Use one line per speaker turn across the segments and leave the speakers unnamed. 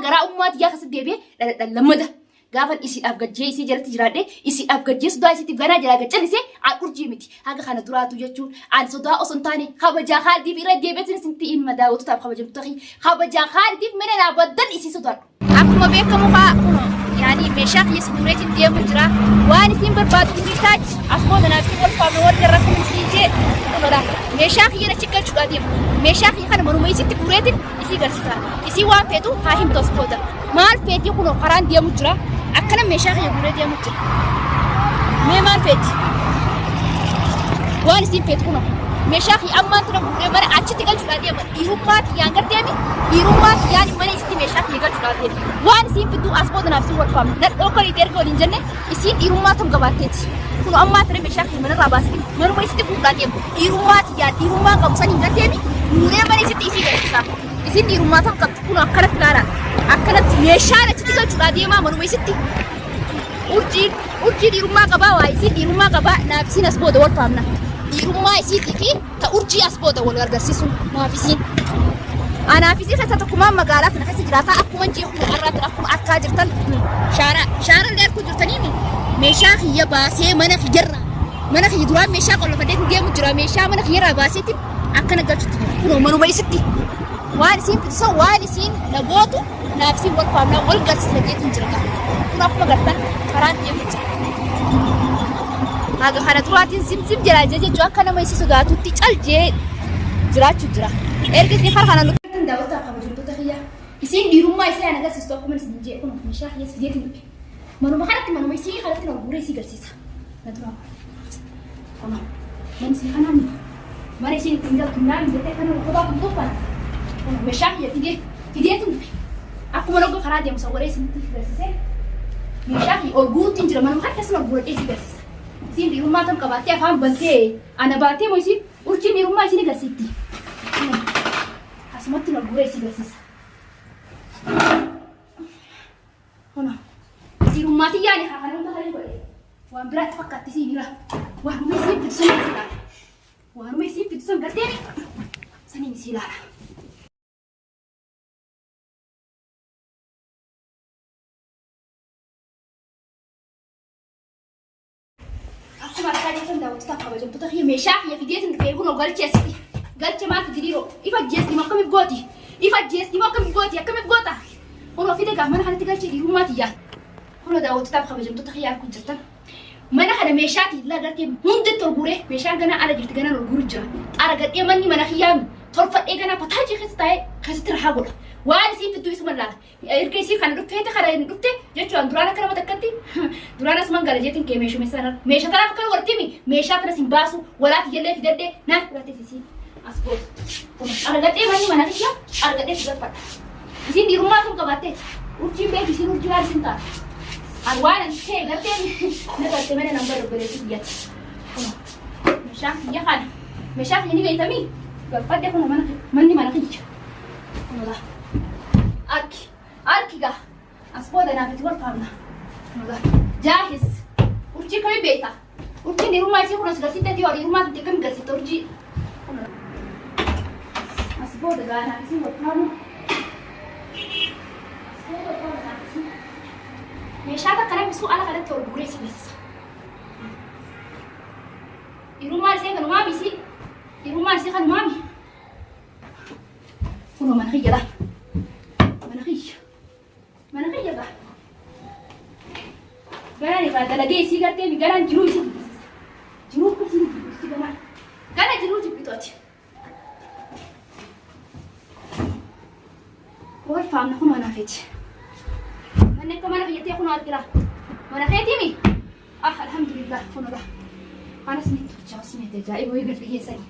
garaa ummaa tiyyaa keessatti deebi'ee dhaladhan lammada. Gaafan isiidhaaf gajjee isii jalatti jiraadhe isiidhaaf gajjee sodaa isiitiif ganaa jalaa gad callisee an urjii miti. Haga kana duraatu jechuun an sodaa osoo hin taane kabajaa Khaalidiif irra deebi'eetiin isintti hima daawwattotaaf kabajamtoota kiyya. Kabajaa Khaalidiif mana naa baddan isii sodaadhu. Akkuma beekamu kaa kunoo yaani meeshaa kiyya siguureetiin deemu jira. Waan isiin barbaadu hundi taach as booda naaf isin wal faamne wal garra kun isin jee kunoodha. Meeshaa kiyya achi galchuudhaa deemu. Meeshaa kiyya kana manuma isitti guureetiin isii garsiisa. Isii waan feetu haa himtu as booda. Maal feetii kunoo karaan deemu jira. Akkana meeshaa kiyya guuree deemu jira. Mee maal feeti? Waan isiin feetu kunoo. Meeshaa kiyya ammaan tana guuree mana achitti galchuudhaa deema. Dhiirummaa kiyyaan garteemi. Dhiirummaa kiyyaan mana isitti meeshaa kiyya galchuudhaa deema. Waan isiin fiddu as booda naaf siin wal faamna. Nadhoo koliite erga waliin jenne isiin dhiirummaa tam qabaatteeti. Kunoo ammaan tana meeshaa kiyya manarraa baasanii manuma isitti guuruudhaa deema. Dhiirummaa kiyyaan dhiirummaa qabu saniin garteemi. Guuree mana isitti isii galchisa. Isin dhiirummaa tam qabdi kun akkanatti ilaalaa. Akkanatti meeshaan achitti galchuudhaa deemaa manuma isitti. Urjiin urjii dhiirummaa qabaa waa isiin dhiirummaa qabaa naaf isiin as booda wal faamna. Dhiirummaa isiitii fi ta urjii as booda wal gargarsiisuun naaf isiin. Anaaf isii keessa tokkummaan magaalaa kana keessa jiraataa akkuma jiru har'aatti akkuma akkaa jirtan shaaraa shaaraa illee arguu jirtanii meeshaa kiyya baasee mana kiyyarraa mana kiyya duraan meeshaa qollofadhee deemu jira meeshaa mana kiyyarraa baaseetti akkana galchutti jira. Kunoo manuma isitti waan isiin fidu san waan isiin na gootu naaf isiin wal faamnaa wal garsiisa jeetiin jira gaa. Kun akkuma gartan karaan deemu jira. Haga kana duraatiin zim zim jedhaa jee jechuun akka nama isii sodaatutti cal jee jiraachuu jira. Erga isin kara kana nu daawwattaa kabajamtoota kiyya. Isiin dhiirummaa isii ana agarsiistu akkuma isin jee kun meeshaa kiyya fideetiin dhufe. Manuma kanatti manuma isii kanatti na guuree isii garsiisa. Na duraa. Kunoo mana isii kanaa miti. Mana isiin ittiin galtu naan jettee kana kophaa kun tuffan. Kunoo meeshaa kiyya fidee fideetu dhufe. Akkuma nogga karaa deemu sawwaree isinitti garsiisee meeshaa kiyya ol guuruutti hin jira. Manuma kana keessuma ol guuradhee isii garsiisa. Isiin dhiirummaa tam qabaattee afaan bantee ana baatee moo isiin urjiin dhiirummaa isin agarsiitti. Kunoo asumatti ol guuree isii garsiisa. Kunoo dhiirummaa tiyyaani haa kana hunda kan godhe. Waan biraatti fakkaatti isiin jira. Waanuma isiin fidu saniin isii ilaala. Waanuma isiin fidu san garteeni saniin isii ilaala. Akkuma argaa jirtan daawwattoota kabajamtoota kiyya meeshaa kiyya fideetiin dhufee kunoo galchee asitti. Galche maal fidi dhiiroo? Ifa jeesti moo akkamiif gooti? Ifa jeesti moo akkamiif gooti? Akkamiif goota? Kunoo fide gaa mana kanatti galchee dhiirummaa tiyyaa. Kunoo daawwattootaaf kabajamtoota kiyya arguu jirtan. Mana kana meeshaa tiyya gartee hundatti ol guuree meeshaan ganaa ala jirti ganaan ol guuru jira. Xaara gadhee manni mana kiyyaa tolfadhee ganaa fataajii keessa taa'ee keessatti rahaa godha. Waan isiin fiddu isuma laala. Erga isii kana dhufteeti kana hin dhufte jechuun duraan akka nama takkatti duraan asuman gala jeetiin kee meeshuma sana meeshaa tanaaf akkana godhatimi meeshaa tana sin baasu walaati jallee fidadhe naan fudhatte sisi as booda. Argadhee manni mana kiyya argadhee si galfadha. Isiin dhiirummaa sun qabaatteeti. Urjiin beeku isiin urjii waan isin taate. An waan an ta'e gartee na garte mana nan bara obboleessi kiyyatti. Meeshaan kiyya kana meeshaa kiyya ni beektamii galfadhe kun manni mana kiyya. Kunuudha. Arki. Arki gaa. As booda naaf itti wal faamna. Kunuudha. Jaahis. Urjii kamii beekta? Urjiin dhiirummaa isii kun as garsiifte yoo dhiirummaa tante kam garsiifte urjii? Kunuudha. As booda gaa naaf isin wal faamna. As booda wal faamna naaf isin. Meeshaa takka namni ala kanatti ol guuree si beeksisa. Dhiirummaan isee kanumaa misi. Dhiirummaan isee kanumaa mi. Kunoo mana kiyya laal. Mana kiyya. Mana kiyya gaa. Ganaan irraa dalagee isii gartee mi ganaan jiruu isii jibbisiisa. Jiruu akka isii jibbisiisti ganaan. Gana jiruu jibbitu ati. Wal faamna kunoo anaaf eti. Manni akka mana kiyya ta'e kunoo argira. Mana keetii mi? Ah alhamdulillah kunoo laa. Kanas ni tolchaa osoo ni ajaa'iba wayii gadi keessanii.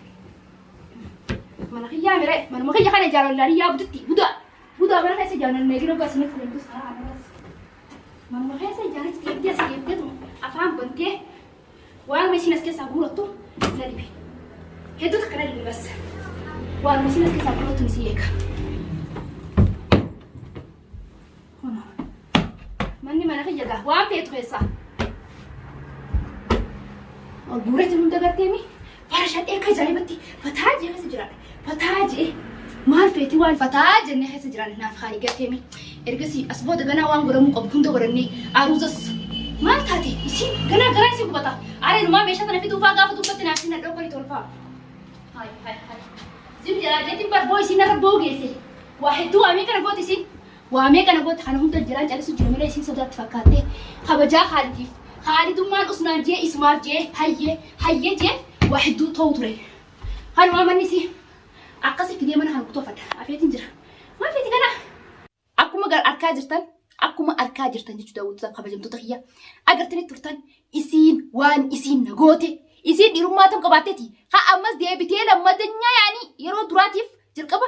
Mana kiyyaa mire manuma kiyya kana jaalallaan yaa bututti budaa budaa mana keessa jaalallaan eegina gosa natti deemtus karaa kanarras. Manuma keessa ijaarratti deemtee as deemteetu afaan bantee waanuma isiin as keessaa guurattu na dhibe. Hedduu takka na dhibe bas. Waanuma isiin as keessaa guurattu ni si eega. Kunoo. Manni mana kiyya gaa waan feetu keessaa. Ol guureetiin hunda garteemi farashadhee akka ajaa'ibatti fataa jee keessa jiraadha. Fataa jee maal feeti waan fataa jennee keessa jiraanne naaf haali garteemi. Ergasii as booda ganaa waan godhamuu qabu hunda godhannee aruuzas maal taate isiin ganaa garaa isii gubata. Are numaa meeshaa tana fiduufaa gaafa dubbatti naaf isin nadhoo kani tolfaa. Hai hai hai. Zim jalaa jeetiin bar boo isiin narra boo geesse. Waa hedduu waamee kana goote isiin. Waamee kana goote kana hunda jiraan calisu jira malee isiin sodaatti fakkaattee kabajaa Khaalidiif. Khaalidummaan usnaan jee isumaaf jee hayyee hayyee jee waa hedduu ta'u ture. Kanumaa manni isii akkasi fidee mana kana kutofadha. Afeetiin jira. Maal feeti kana? Akkuma arkaa jirtan akkuma arkaa jirtan jechuu daawwattoota kabajamtoota kiyya agartanii turtan isiin waan isiin na goote isiin dhiirummaa tam qabaatteeti haa ammas deebitee lammadanyaa yaanii yeroo duraatiif jalqaba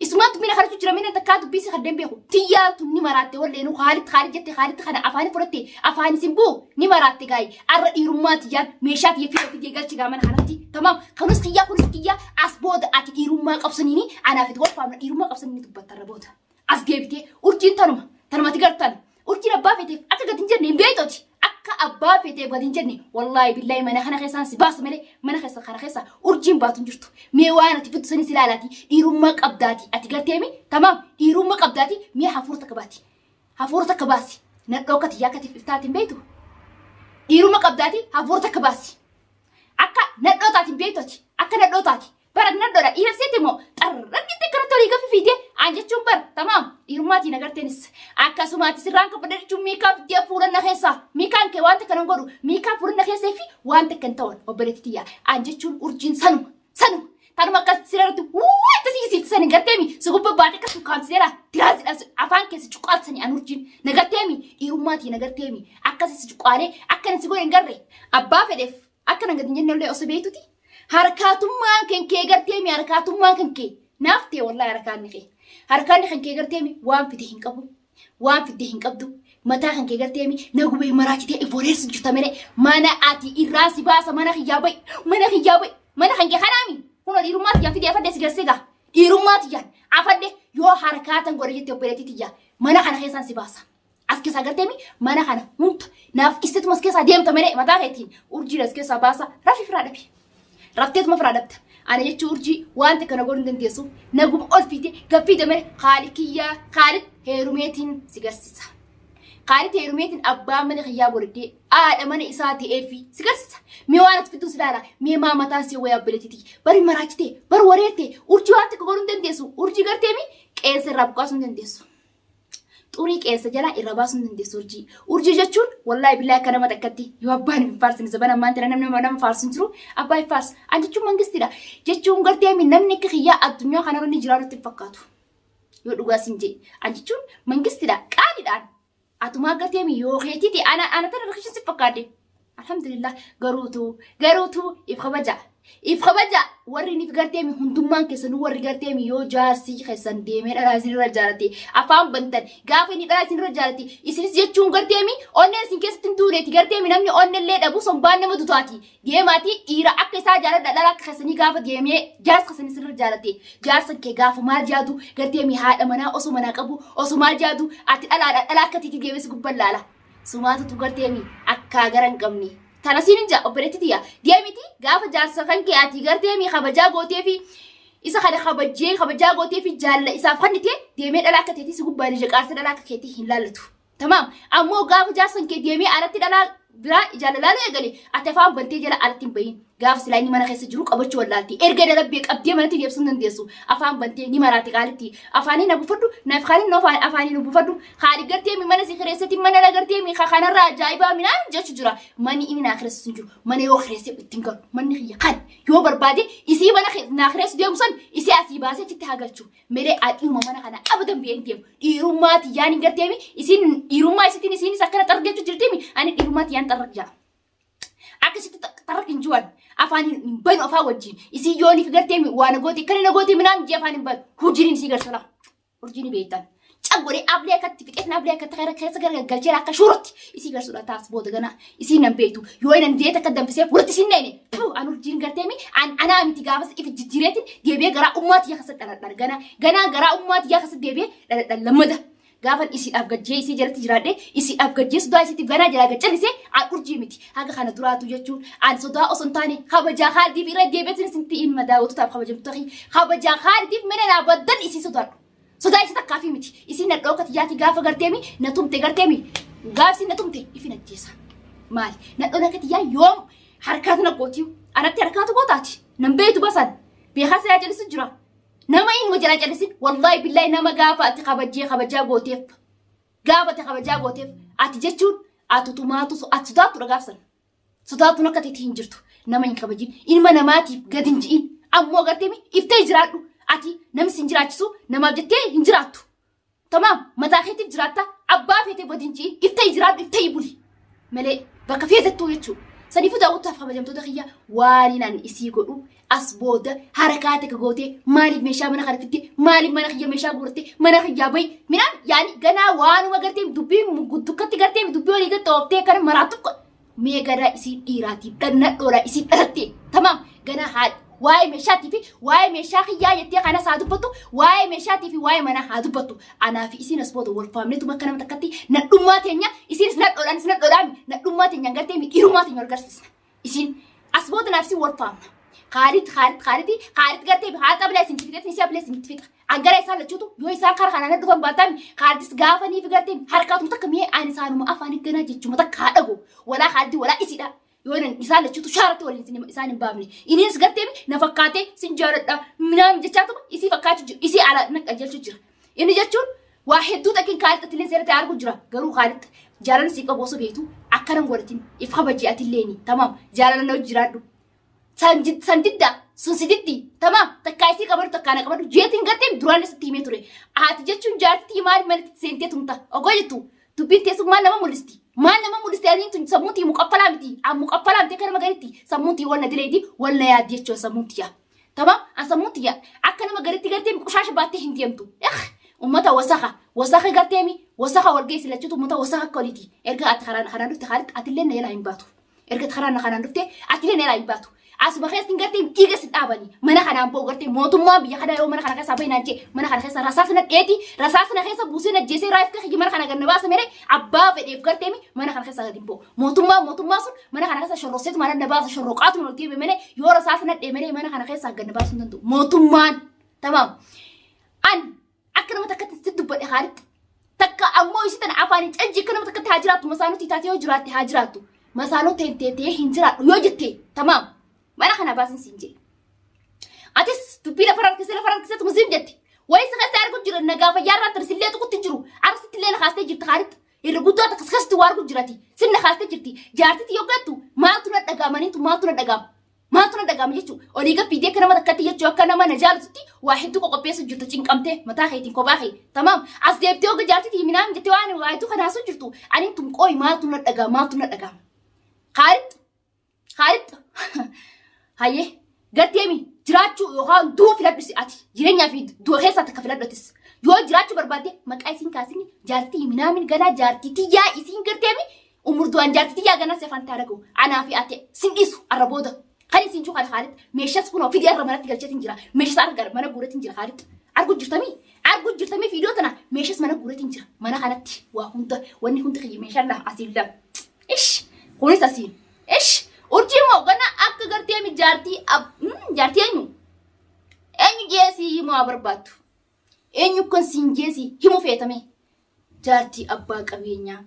Isumaan dubbiin akkanatu jira mina takkaa dubbii si kaddeen beeku. Tiyyaan tun ni maraatte walleenuu haalitti haali jette haalitti kana afaani fudhatte afaan isin bu'u ni maraatte gaayi. Arra dhiirummaa tiyyaan meeshaa tiyya fidee fidee galchi gaa mana kanatti. Tamaam kanuus kiyyaa kunis kiyyaa as booda ati dhiirummaa qabsaniini anaaf itti wal faamna dhiirummaa qabsaniini dubbatta arra booda. As deebitee urjiin tanuma tanumati gartan urjiin abbaa feeteef akka gadi hin jenne hin beeytoti. Akka abbaa feeteef gadi hin jenne wallaahi billaahi mana kana keessaan si baasa malee mana keessa kana keessa urjiin baatu hin jirtu. Mee waan ati fiddu sanis ilaalaati dhiirummaa qabdaati ati garteemi tamaam dhiirummaa qabdaati mee hafuura takka baati. Hafuura takka baasi. Nadhoo akka tiyyaa akka iftaatiin hin beektu. Dhiirummaa qabdaati hafuura takka baasi. Akka nadhoo taati hin beektu ati. Akka nadhoo taati. Bara nadhoodha dhiira seete moo xarraggitti akkanatti olii gafi fiidee aan jechuun bara tamaam dhiirummaatiin agarteenis akkasumaati sirraan kan fudhadhe jechuun miikaa fiddee fuulanna keessaa miikaan kee wanta kanan godhu miikaa fuulanna keessaa fi wanta kan ta'an obboleetti tiyyaa aan jechuun urjiin sanuma sanuma tanuma akkas sirratti wanta si siif sani garteemi si gubba baate akkas ukkaamsiseera tiraazidhaan afaan keessa cuqqaalsani an urjiin na garteemi dhiirummaatiin agarteemi akkas si cuqqaalee akkana si godhe hin garre abbaa fedheef Akka nan gadi hin jenne illee osoo beektuti. Harkaatummaan kan kee gartee mi harkaatummaan kan kee naaf ta'e wallahi harkaanni kee. Harkaanni kan kee gartee mi waan fide hin qabu. Waan fidde hin qabdu. Mataa kan kee gartee mi na gubee maraachitee iforeessu jirta malee mana ati irraa si baasa mana kiyyaa ba'i mana kiyyaa ba'i mana kan kee kanaa mi kunoo dhiirummaa tiyyaan fidee afadde si garsee gaa dhiirummaa tiyyaan afadde yoo harkaatan godhe jette obboleettii tiyyaa mana kana keessaan si baasa. As keessaa garteemi mana kana hunda naaf qisseetuma as keessaa deemta malee mataa keetiin urjiin as keessaa baasa rafi firaa dhabi. Rafteetuma firaa dhabda. Ana jechuun urjii wanta kana godhuu hin dandeessu. Naguma ol fiite gaffiite malee haali kiyyaa haali heerumeetiin si garsiisa. Haali heerumeetiin abbaa mana kiyyaa godhadhee haadha mana isaa ta'eefi si garsiisa. Mee waan ati fiddu si ilaala. Mee maa mataan si wayaa obboleettiiti. Bari maraachitee bari wareerte urjii waan takka godhuu hin dandeessu. Urjii garteemi qeensa irraa buqqaasuu hin dandeessu. Xurii qeensa jalaa irra baasuu hin dandeessu urjii. Urjii jechuun wallaahi billaahi akka nama takkatti yoo abbaan hin faarsine zabana ammaan tana namni nama faarsu hin jiru abbaa hin faarsu. An jechuun mangistiidha. Jechuun gartee mi namni akka kiyyaa addunyaa kanarra ni jiraatu itti hin fakkaatu. Yoo dhugaa sin jee. An jechuun mangistiidha qaaliidhaan. Atumaa gartee mi yoo keetiiti ana ana tana rakishin si fakkaadde. Alhamdulillah garuutu garuutu if kabaja if kabaja warri nif garteemi hundummaan keessanuu warri garteemi yoo jaarsii keessan deemee dhalaa isinirra jaalate afaan bantan gaafa inni dhalaa isinirra jaalate isinis jechuun garteemi onneen isin keessatti hin duuneeti garteemi namni onnellee dhabu sombaan nama dutaati deemaati dhiira akka isaa jaaladha dhalaa akka keessanii gaafa deemee jaarsa keessan isinirra jaalate jaarsan kee gaafa maal jaadu garteemi haadha manaa osoo manaa qabu osoo maal jaadu ati dhalaadha dhalaa akka tiiti deemee si gubban laala. Sumaatutu garteemi akkaa gara hin qabne. Tana siin hin jaa obboleetti tiyya. Deemiti gaafa jaarsa kan kee ati garteemi kabajaa gootee fi isa kana kabajjee kabajaa gootee fi jaalla isaaf kennite deemee dhala akka teetii si gubbaan ija qaarsa dhala akka keetii hin laallatu. Tamaam. Ammoo gaafa jaarsan kee deemee alatti dhalaa biraa ijaan laaluu eegale ati afaan bantee jala alatti hin bahin. Gaafa silaa inni mana keessa jiru qabachuu wallaalti. Erga dalabbee qabdee manatti deebisuu hin dandeessu. Afaan bantee ni maraati qaalitti. Afaanii na bufadhu, naaf kaaniin noo afaanii nu bufadhu. Haali gartee mi mana si kireessati mana na gartee mi kanarraa ajaa'ibaa minaan jechu jira. Manni inni naa kireessu hin jiru. Mana yoo kireessee ittiin galu. Manni kiyya kan yoo barbaade isii mana naa kireessu deemu san isii asii baasee achitti haa galchu. Melee adhiuma mana kana abadan biyya hin deemu. Dhiirummaa tiyyaan hin garteemi isiin dhiirummaa isitiin isiinis akkana xarg jechuu jirtimi ani dhiirummaa tiyyaan xarg jaa. Akkasitti xarag hin jiran afaan hin banu afaan wajjin isii yooniif gartee waa na goote kana na goote minaan jee afaan hin banu hojiin isii garsala urjii ni beektan. Caggodhee ablee akkatti fixeetin ablee akkatti kana keessa garagalcheera akka shuuratti isii garsuudha taas booda gana isii nan beektu yoo nan deeta akka danfisee walitti isin neene an urjiin garteemi an anaa miti gaafas if jijjiireetin deebi'ee garaa ummaati yaa keessa dhaladhan gana ganaa garaa ummaati yaa keessa deebi'ee dhaladhan lammada. Gaafan isiidhaaf gajjee isii jalatti jiraadhe isiidhaaf gajjee sodaa isiitiif ganaa jalaa gad callisee an urjii miti. Haga kana duraatu jechuun an sodaa osoo hin taane kabajaa Khaalidiif irra deebi'eetiin isintti hima daawwattotaaf kabajamtoota kiyya. Kabajaa Khaalidiif mana naa baddan isii sodaadhu. Sodaa isii takkaafii miti. Isiin nadhoo akka tiyyaati gaafa garteemi na tumte garteemi. Gaaf isiin na tumte ifin ajjeesa. Maali? Nadhoon akka tiyyaa yoom harkaatu na gootiyu? Anatti harkaatu gootaati. Nan beeytu basan. Beekaa siraa callisu jira. Nama inuma jalaa callisin wallaahi billaahi nama gaafa ati kabajjee kabajaa gooteef gaafa ati kabajaa gooteef ati jechuun ati tumaatu ati sodaattu dha gaafsan. Sodaattuun akka teetii hin jirtu. Nama hin kabajin. Ilma namaatiif gad hin ji'in. Ammoo gartee mi iftee jiraadhu. Ati namni sin jiraachisu namaaf jettee hin jiraattu. Tamaam mataa keetiif jiraatta abbaa feetee gad hin ji'in. Iftee jiraadhu iftee buli. Malee bakka feetettuu jechuudha. Saniifuu daawwattoota kabajamtoota kiyya waan ani isii godhu as booda harakaa takka gootee maaliif meeshaa mana kana fidde maaliif mana kiyya meeshaa guuratte mana kiyyaa bahi midhaan yaani ganaa waanuma gartee dubbii guddukkatti gartee dubbii walii gad xooftee kana maraatu mee ganaa isii dhiiraatii dhannadhoodha isii dhalatte tamaam ganaa haa waa'ee meeshaatii fi waa'ee meeshaa kiyyaa jettee kanas haa dubbattu waa'ee meeshaatii fi waa'ee manaa haa dubbattu anaa fi isiin as booda wal faamneetuma akka nama takkatti nadhummaa teenya isiinis nadhoodhaan isin nadhoodhaan nadhummaa teenyaan gartee dhiirummaa teenya wal garsiisna. Isin as booda naaf isin wal faamna. Kaalid Kaalid Kaalid Kaalid gartee haa xabla isin fixeet isii abla isin fixa. Angara isaan lachuutu yoo isaan kara kanaan dhufan baataan Kaalidis gaafanii fi gartee harkaatuma takka mi'ee ani isaanuma afaan ganaa jechuma takka haa dhagu. Walaa Kaalidi walaa isiidha. Yoo isaan lachuutu shaaratti waliin isin isaan hin baafne. Innis gartee na fakkaatee sin jaaladha minaan jechaatuma isii fakkaachuu jira isii ala na qajeelchuu jira. Inni jechuun waa hedduu takkin Kaalid atillee seeratti argu jira garuu Kaalid jaalala sii qabu osoo beektu akkana hin godhatin if kabaji atilleeni tamaam jaalala na hojii jiraadhu san didda sun si diddi tamaam takkaa isii qabadhu takkaa na qabadhu jeetiin gartee duraan sitti himee ture haati jechuun jaartii maal manatti seentee tumta ogoo jettu dubbiin teessu maal nama mul'isti maal nama mul'isti adiin tun sammuun tii muqaffalaa miti an muqaffalaa miti akka nama garitti sammuun tii wal na dileeti wal na yaaddi jechuudha sammuun tiyyaa. Tamam an sammuun tiyya akka nama garitti gartee qushaasha baattee hin deemtu. Ekh ummata wasakha wasakha gartee mi wasakha wal geessi lachuutu ummata wasakha akka waliiti. Erga ati karaan kanaan dhufte Khaalid atillee na jalaa hin baatu. Erga ati karaan kanaan dhufte atillee na jalaa hin baatu. Asuma keessatti gartee dhiiga si dhaabani mana kanaan ba'u gartee mootummaan biyya kanaa yoo mana kana keessaa bahi naan jee mana kana keessa rasaasna dheeti rasaasna keessa buusee na jeesee raayif kiyya mana kana ganna baasa mere abbaa fedheef gartee mi mana kana keessaa gadi hin ba'u. Mootummaan mootummaa sun mana kana keessa shorrosseetu mana na baasa shorroqaatu mana deeme malee yoo rasaasa nadhee malee mana kana keessaa gad na baasuu hin danda'u. Mootummaan tamaam. An akka nama takkatti sitti dubbadhe haalitti takka ammoo isii tana afaaniin cajji akka nama takkatti haa jiraattu masaanutti taatee yoo jiraatte haa jiraattu. Masaanoo teentee hin jiraadhu yoo jette tamaam mana kana baasin siin jedhe. Atis dubbii lafa harkisee lafa harkisee tumusiif jette. Wayii si keessa arguu jira nagaa fayyaa irraa tarsillee tuqutti jiru. Arsitti illee na kaastee jirti haalitti. Irra guddaa takka akkasitti waa argu jirati. Sinna kaastee jirti. Jaartiti yoo gattu maaltu na dhagaamaniitu maaltu na dhagaama. Maaltu na dhagaama jechuun olii gad fiidee akka nama takkatti jechuu akka nama na jaalatutti waa hedduu qoqopheessu jirta cinqamtee mataa keetiin kophaa kee. Tamaam as deebitee oga jaartiti minaan jettee waan waa hedduu kana haasuu jirtu aniin tun qooyi maaltu na dhagaama maaltu na dhagaama. Kaalixx Kaalixx hayyee garteemi jiraachuu yookaan du'uu filadhu si ati jireenyaa fi du'a keessaa takka filadhu atis yoo jiraachuu barbaadde maqaa isiin kaasini jaartii minaamin ganaa jaartii tiyyaa isiin garteemi umur du'aan jaartii tiyyaa ganaa si afaan taara ga'u anaa fi ati sin dhiisu arra booda kan isiin chuu kana Kaalixx meeshaas kunoo fidee arra manatti galcheetiin jira meeshaas arga mana guureetiin jira Kaalixx argu jirtamii argu jirtamii fiidoo tana meeshaas mana guureetiin jira mana kanatti waa hunda wanni hundi kiyya meeshaan lama asiin lama Ish kunis asiin. Ish urjii immoo gana akka gartee mi jaartii jaartii eenyu? Eenyu jeesii himuu haa barbaaddu. Eenyu kan siin jeesii himu feetame? Jaartii abbaa qabeenyaa.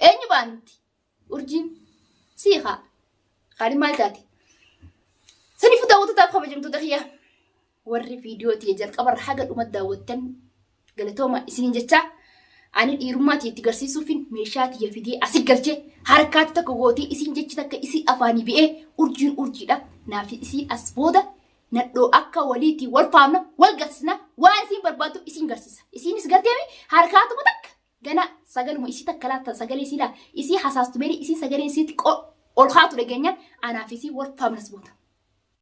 Eenyu baanti? Urjiin sii haa. Kaani maal taate? Saniifuu daawwattootaaf kabajamtoota kiyya. Warri viidiyoo tiyya jalqabarra haga dhuma daawwattan galatooma isiniin jechaa ani dhiirummaa tiyya itti garsiisuufin meeshaa tiyya fidee asi galchee harkaatti takka gootee isiin jechi takka isii afaanii bi'ee urjiin urjiidha naaf isii as booda nadhoo akka waliitii wal faamna wal garsiisna waan isiin barbaaddu isiin garsiisa isiinis garteemi harkaatuma takka gana sagaluma isii takka laata sagalee isii laa isii hasaastu malee isii sagalee isii xiqqoo ol kaatu dhageenyaan anaaf isii wal faamnas booda.